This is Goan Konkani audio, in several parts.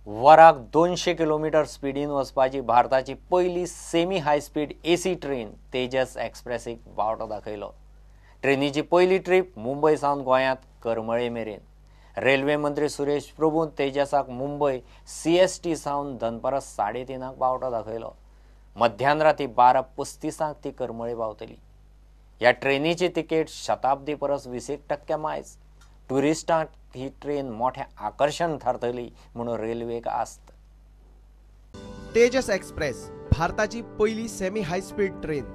वराक 200 किलोमीटर स्पीडीन वचपाची भारताची पयली semi high speed AC train Tejas एक्सप्रेसीक बावटो दाखयलो. ट्रेनीची पयली ट्रीप मुंबय सावन गोंयांत करमळे मेरेन. रेल्वे मंत्री सुरेश प्रभून तेजसाक मुंबय CST सावन दनपारां 3:30 बावटो दाखयलो. मध्यान राती 12:35 ती करमळे पावतली. ह्या ट्रेनीची तिकेट शताब्दी परस 20% मायज. ट्युरिस्टांक ही ट्रेन मोठें आकर्शण थारतली म्हणून रेल्वेक आस्त. तेजस एक्सप्रेस भारताची पयली सेमी हाय स्पीड ट्रेन.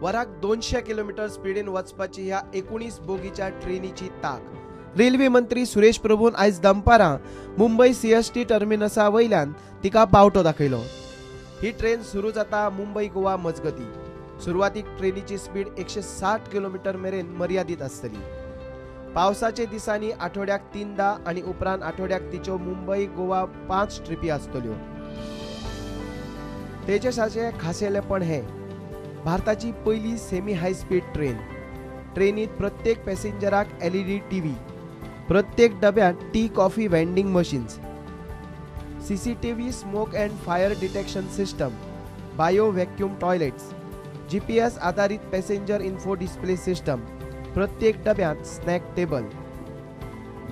वराक 200 किलोमीटर स्पीडीन वचपाची ह्या 19 बोगीच्या ट्रेनीची ताक. रेल्वे मंत्री सुरेश प्रभून आयज दनपारां मुंबय CST टर्मिनसा वयल्यान तिका बावटो दाखयलो. ही ट्रेन सुरू जाता मुंबय गोवा मजगती. सुरवातीक ट्रेनीची स्पीड 160 किलोमीटर मेरेन मर्यादीत आसतली. पावसाचे दिसांनी आठवड्याक 3दा आनी उपरांत आठवड्याक तिच्यो मुंबय गोवा 5 ट्रिपी आसतल्यो. तेजसाचे खाशेलेपण हे भारताची पयली सेमी हाय स्पीड ट्रेन. ट्रेनीत प्रत्येक पॅसेंजराक LED TV, प्रत्येक डब्यांत tea coffee vending machines, CCTV smoke and fire detection system, bio vacuum toilets, GPS आधारित पॅसेंजर इन्फो डिस्प्ले सिस्टम, प्रत्येक डब्यांत स्नॅक टेबल.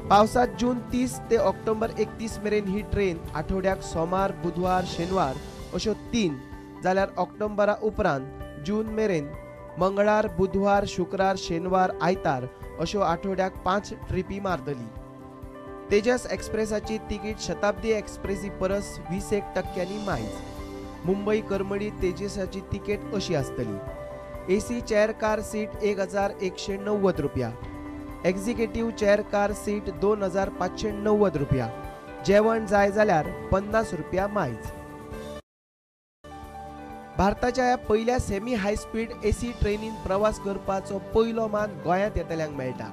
पावसात जून 30 ते ऑक्टोबर 31 मेरेन ही ट्रेन आठवड्याक सोमार, बुधवार, शेनवार अश्यो 3 जाल्यार ऑक्टोबरा उपरांत जून मेरेन मंगळार, बुधवार, शुक्रार, शेनवार, आयतार अश्यो आठवड्याक 5 ट्रिपी मारतली. तेजस एक्सप्रेसाची तिकीट शताब्दी एक्सप्रेसी परस 20% मायज. मुंबय करमळी तेजसाची तिकेट अशी आसतली. AC chair car seat 1190 रुपया, एक्झिक्युटिव्ह चेअर कार सीट 2590 रुपया, जेवण जाय जाल्यार 50 रुपया मायज. भारताच्या ह्या पयल्या सेमी हाय स्पीड AC ट्रेनीन प्रवास करपाचो पयलो मान गोंयांत येतल्यांक मेळटा.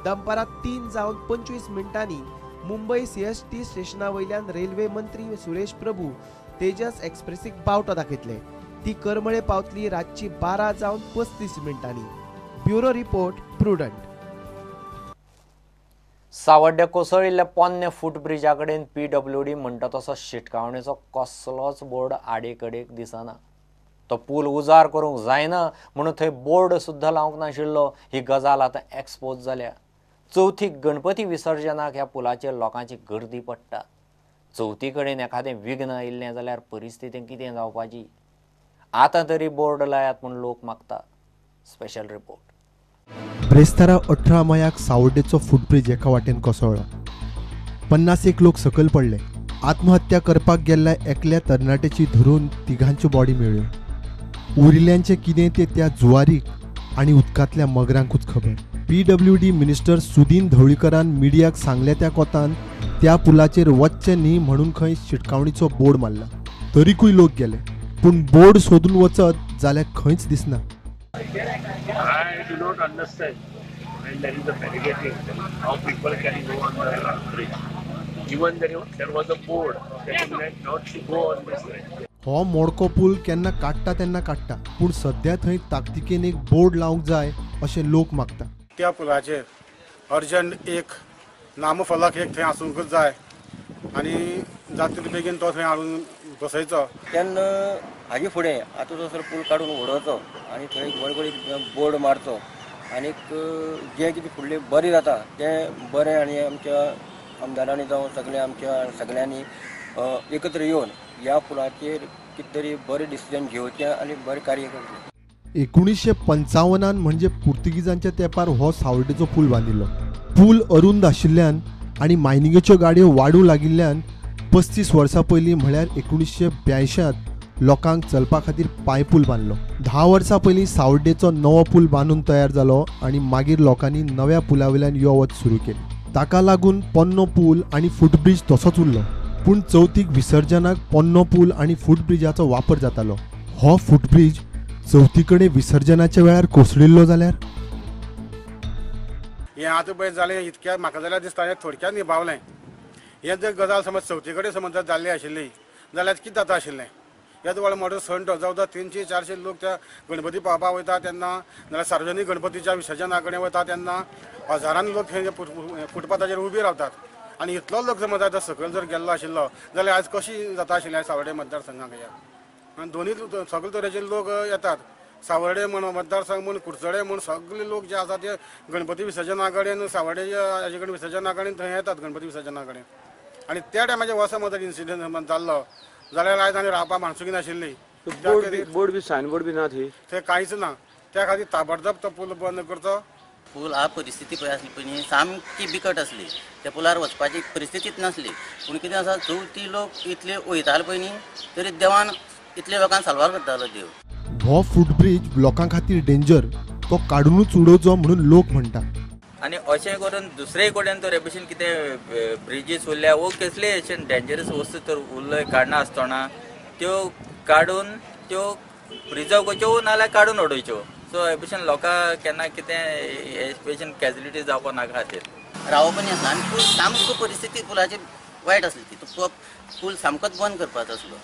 दनपारां 3:25 मुंबय CST स्टेशना वयल्यान रेल्वे मंत्री सुरेश प्रभू तेजस एक्सप्रेसीक बावटो दाखयतले. ती करमळे पावतली रातची 12:35. Bureau report, Prudent. सावड्ड्या कोसळिल्ल्या पोन्ने फुटब्रिजा कडेन PWD म्हणटा तसो शिटकावणेचो कसलोच बोर्ड आडेकडेक दिसना. तो पूल उजार करूंक जायना म्हणून थंय बोर्ड सुद्दां लावंक नाशिल्लो. ही गजाल आतां एक्सपोज जाल्या. चवथीक गणपती विसर्जनाक ह्या पुलाचेर लोकांची गर्दी पडटा. चवथी कडेन एखादें विघ्न आयिल्लें जाल्यार परिस्थिती कितें जावपाची? आतां तरी बोर्ड लायात म्हूण लोक मागता. Special report. ब्रेस्तारा 18 मयाक सावड्डेचो फुटब्रिज एका वाटेन कोसळ्ळो. 51 लोक सकयल पडले. आत्महत्या करपाक गेल्ल्या एकल्या तरणाट्याची धरून तिगांच्यो बॉडी मेळ्ळ्यो. उरिल्ल्यांचें कितें तें त्या जुवारीक आनी उदकांतल्या मगरांकूच खबर. PWD minister Sudin ढवळीकरान मिडियाक सांगल्या त्या कोतान त्या पुलाचेर वच्चें न्ही म्हणून खंय शिटकावणीचो बोर्ड मारला. तरीकूय लोक गेले, पूण बोर्ड सोदून वचत जाल्यार खंयच दिसना. I do not understand when there is a barricading, how people can go on the bridge. Even there was a board telling that not to go on this bridge. हो मोडको पूल केन्ना काडटा तेन्ना काडटा, पूण सद्या थंय ताकतिकेन एक बोर्ड लावंक जाय अशें लोक मागता. त्या पुलाचेर अर्जंट एक नामफलक एक थंय आसूंकच जाय आनी जाता बेगीन तो थंय हाडून बसयचो. तेन्ना हाजे फुडें आतां तसो पूल काडून उडोवचो आनी थंय बरो बोर्ड मारचो आनीक जें कितें फुडलें बरें जाता तें बरें आनी आमच्या आमदारांनी जावं सगळ्या आमच्या सगळ्यांनी एकत्र येवन ह्या पुलाचेर कितें तरी बरें डिसिजन घेवचें आनी बरें कार्य करचें. 1955 म्हणजे पुर्तुगीजांच्या तेंपार हो सावड्डेचो पूल बांदिल्लो. पूल अरुंद आशिल्ल्यान आनी मायनिंगेच्यो गाडयो वाडूंक लागिल्ल्यान 35 वर्सां पयलीं म्हळ्यार 1982 लोकांक चलपा खातीर पांयपूल बांदलो. 10 वर्सां पयलीं सावड्डेचो नवो पूल बांदून तयार जालो आनी मागीर लोकांनी नव्या पुला वयल्यान यो वच सुरू केली. ताका लागून पोन्नो पूल आनी फुटब्रिज तसोच उरलो, पूण चवथीक विसर्जनाक पोन्नो पूल आनी फुटब्रिजाचो वापर जातालो. हो फुटब्रिज चवथी कडेन विसर्जनाच्या वेळार कोसळिल्लो जाल्यार हें आतां पळय जालें इतक्या म्हाका जाल्यार दिसता हें थोडक्यात निभावलें. हें जर गजाल समज चवथी कडेन समज जर जाल्ली आशिल्ली जाल्यार कितें जाता आशिल्लें? येदो व्हडलो मोठो सण तो जावं 300-400 लोक त्या गणपती पावपाक वयता तेन्ना, नाल्यार सार्वजनीक गणपतीच्या विसर्जना कडेन वता तेन्ना हजारांनी लोक थंय फुटपाथाचेर उबे रावतात आनी इतलो लोक समज आतां सकयल जर गेल्लो आशिल्लो जाल्यार आज कशी जाता आशिल्लें सावर्डे मतदारसंघाक ह्या. आनी दोनूय सगळे तरेचे लोक येतात, सावर्डे म्हण मतदारसंघ म्हण कुडचडे म्हण सगळे लोक जे आसा ते गणपती विसर्जना कडेन सावर्डे हाजे कडेन विसर्जना कडेन थंय येतात गणपती विसर्जना कडेन. आनी त्या टायमाचेर हो समज इन्सिडंट समज जाल्लो जाल्यार आयज आनी रावपा माणसुकी नाशिल्ली. बोर्ड बी सायन बोर्ड बी ना थंय, थंय कांयच ना. त्या खातीर ताबडतोब तो पूल बंद करचो. पूल हा परिस्थिती पळय आसली पयलीं सामकी बिकट आसली, त्या पुलार वचपाची परिस्थितीच नासली. पूण कितें आसा, चवथी लोक इतले वयताले पयलीं तरी देवान इतले लोकांक साल्वार करतालो देव. हो फुटब्रिज लोकां खातीर डेंजर, तो काडूनच उडोवचो म्हणून लोक म्हणटा. आनी अशें करून दुसरे कडेन तर हे भशेन कितें ब्रिजीस उरल्या वो कसले अशें डेंजरस वस्तू तर उरल्यो काडना आसतना त्यो काडून त्यो प्रिजर्व करच्यो नाल्यार काडून उडोवच्यो. सो हे भशेन लोकांक केन्ना कितें हे भशेन कॅज्युलिटी जावपा नाका खातीर रावप आनी आसना. आनी पूल सामको परिस्थिती पुलाची वायट आसली ती, तो पूल सामकोच बंद करपाचो आसलो.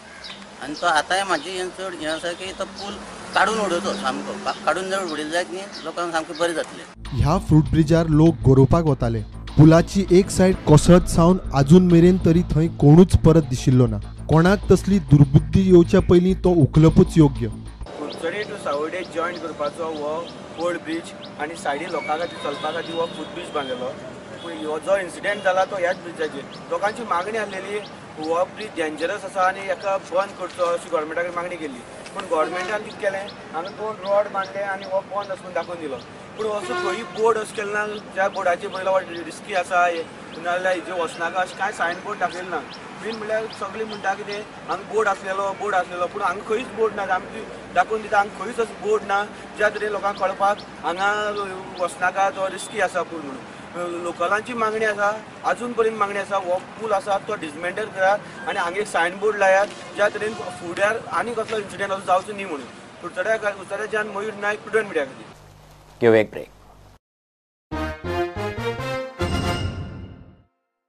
आनी तो आतांय म्हाजी हें चड हें आसा की तो पूल काडून उडोवचो सामको, काडून जर उडयलो जायत न्ही लोकांक सामकें बरें जातलें. ह्या फुटब्रिजार लोक गरोवपाक वताले. पुलाची एक सायड कोसळत सावन आजून मेरेन तरी थंय कोणूच परत दिशिल्लो ना. कोणाक तसली दुर्बुद्धी येवच्या पयलीं तो उखलपूच योग्य. कुडचडे टू सावर्डे जॉयंट करपाचो हो ओल्ड ब्रिज आनी सायडी लोकां खातीर चलपा खातीर हो फुटब्रिज बांदलेलो. पूण हो जो इन्सिडेंट जाला तो ह्याच ब्रिजाचेर लोकांची मागणी आसलेली हो ब्रिज डेंजरस आसा आनी हेका बंद करचो अशी गव्हर्मेंटा कडेन मागणी केल्ली. पूण गव्हर्मेंटान कितें केलें, हांगा दोन रॉड बांदले आनी हो बंद आसा म्हणून दाखोवन दिलो. पूण असो खंय बोर्ड अशें केलें ना ज्या बोर्डाचेर पयलो हो रिस्की आसा नाजाल्यार हेजेर वचनाका अशें कांय सायन बोर्ड दाखयलें ना. मेन म्हणल्यार सगळीं म्हणटा कितें हांगा बोर्ड आसलेलो बोर्ड आसलेलो, पूण हांगा खंयच बोर्ड ना. आमकां दाखोवन दिता हांगा खंयच असो बोर्ड ना ज्या तरेन लोकांक कळपाक हांगा वचनाका तो रिस्की आसा पूल म्हणून. लोकलांची मागणी आसा, अजून पर्यंत मागणी आसा हो पूल आसा तो डिसमेंटल करात आनी हांगा एक सायन बोर्ड लायात ज्या तरेन फुड्यार आनी कसलो इन्सिडंट असो जावचो न्ही म्हणून. कुडचड्याच्यान मयूर नायक, प्रुडंट मिडिया खातीर. घेवया एक ब्रेक.